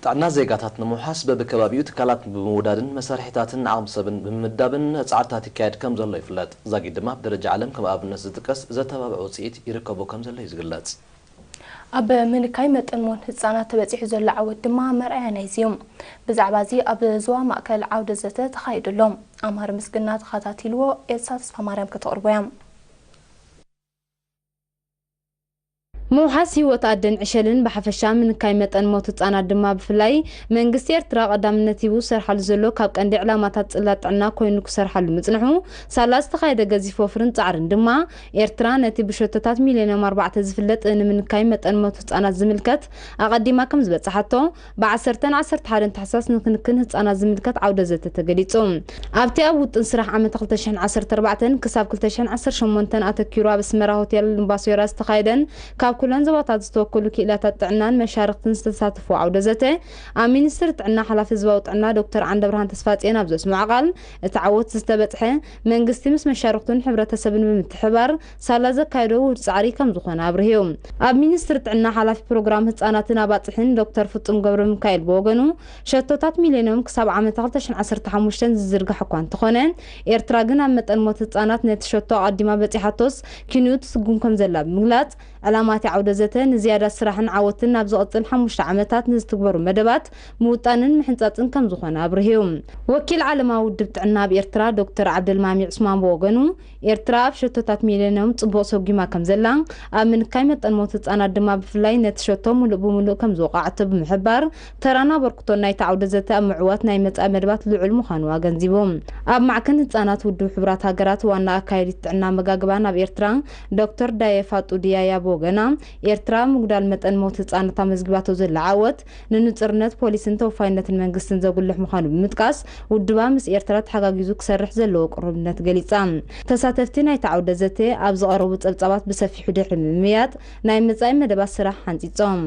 ጥዕና ዜጋታት ንምውሓስ በብከባቢኡ ትካላት ብምውዳድን መሳርሒታትን ዓቕሚ ሰብን ብምምዳብን ጻዕርታት ይካየድ ከም ዘሎ ይፍለጥ። ዛጊድ ድማ ኣብ ደረጃ ዓለም ከም ኣብነት ዝጥቀስ ዘተባብዕ ውጽኢት ይርከቦ ከም ዘሎ እዩ ዝግለጽ። ኣብ ምንካይ መጠን ሞት ህጻናት ተበጺሑ ዘሎ ዓወት ድማ መርኣያ ናይዚ እዩ። ብዛዕባ እዚ ኣብ ዞባ ማእከል ዓውደ ዘተ ተኻይዱ ኣሎ። ኣምሃር ምስግና ተኸታቲልዎ፣ ኤልሳ ተስፋማርያም ከተቕርቦ እያ። ምውሓስ ህይወት ኣደን ዕሸልን ብሓፈሻ ምንካይ መጠን ሞት ህጻናት ድማ ብፍላይ መንግስቲ ኤርትራ ቀዳምነት ሂቡ ዝሰርሓሉ ዘሎ ካብ ቀንዲ ዕላማታት ጽላት ጥዕና ኮይኑ ክሰርሓሉ ምጽንሑ ሳላ ዝተኻየደ ገዚፍ ወፍርን ጻዕርን ድማ ኤርትራ ነቲ ብሸቶታት ሚሌንየም ኣርባዕተ ዝፍለጥ ንምንካይ መጠን ሞት ህጻናት ዝምልከት ኣቐዲማ ከም ዝበጽሓቶ ብ ዓሰርተን ዓሰርተ ሓደን ታሕሳስ ንክንክን ህጻናት ዝምልከት ዓውደ ዘተ ተገሊጹ። ኣብቲ ኣብ ውጥን ስራሕ ዓመት ክልተ ሽሕን ዓሰርተ ኣርባዕተን ክሳብ ክልተ ሽሕን ዓሰርተ ሸሞንተን ኣተኪሩ ኣብ ኣስመራ ሆቴል ሉምባሶራ ዝተኻየደን ካብ ኩለን ዞባታት ዝተወከሉ ክኢላታት ጥዕናን መሻርኽትን ዝተሳተፉ ዓውደ ዘተ ኣብ ሚኒስትሪ ጥዕና ሓላፊ ህዝባዊ ጥዕና ዶክተር ዓንደብርሃን ተስፋጽዮን ኣብ ዘስምዖ ቃል እቲ ዓወት ዝተበጽሐ መንግስቲ ምስ መሻርኽቱን ሕብረተሰብን ብምትሕባር ሳላ ዘካየዶ ውሁድ ጻዕሪ ከም ዝኾነ ኣብርሂ። ኣብ ሚኒስትሪ ጥዕና ሓላፊ ፕሮግራም ህጻናትን ኣባጽሕን ዶክተር ፍጹም ገብረሚካኤል ብወገኑ ሸቶታት ሚሌንየም ክሳብ ዓመት ክልተ ሽሕን ዓሰርተ ሓሙሽተን ዝዝርጋሕ እኳ እንተኾነ ኤርትራ ግን ኣብ መጠን ሞት ህጻናት ነቲ ሸቶ ኣቐዲማ በጺሓቶስ ኪንኡ ትስጉም ከም ዘላ ብምግላጽ ዕላማ እቲ ዓውደ ዘተ ንዝያዳ ስራሕን ዓወትን ናብ ዝቕጽል ሓሙሽተ ዓመታት ንዝትግበሩ መደባት ምውጣንን ምሕንጻጽን ከም ዝኾነ ኣብርሂ። ወኪል ዓለማዊ ውድብ ጥዕና ኣብ ኤርትራ ዶክተር ዓብደልማሚ ዑስማን ብወገኑ ኤርትራ ኣብ ሸቶታት ሚሌንየም ጽቡቕ ሰጒማ ከም ዘላ ኣብ ምንካይ መጠን ሞት ህጻናት ድማ ብፍላይ ነቲ ሸቶ ሙሉእ ብሙሉእ ከም ዝወቓዕቶ ብምሕባር ተራን ኣበርክቶን ናይቲ ዓውደ ዘተ ኣብ ምዕዋት ናይ መጻኢ መደባት ልዑል ምዃኑ ኣገንዚቡ። ኣብ ማዕከን ህጻናት ውድብ ሕቡራት ሃገራት ዋና ኣካያዲት ጥዕና ኣመጋግባን ኣብ ኤርትራ ዶክተር ዳየ ፋጡ ድያያ ብወገና ኤርትራ ኣብ ምጉዳል መጠን ሞት ህጻናት ኣመዝጊባቶ ዘላ ዓወት ንንጹርነት ፖሊስን ተወፋይነትን መንግስትን ዘጉልሕ ምዃኑ ብምጥቃስ ውድባ ምስ ኤርትራ ተሓጋጊዙ ክሰርሕ ዘለዎ ቅሩብነት ገሊጻ። ተሳተፍቲ ናይቲ ዓውደ ዘተ ኣብ ዝቐረቡ ጸብጻባት ብሰፊሑ ድሕሪ ምምያጥ ናይ መጻኢ መደባት ስራሕ ሓንጺጾም።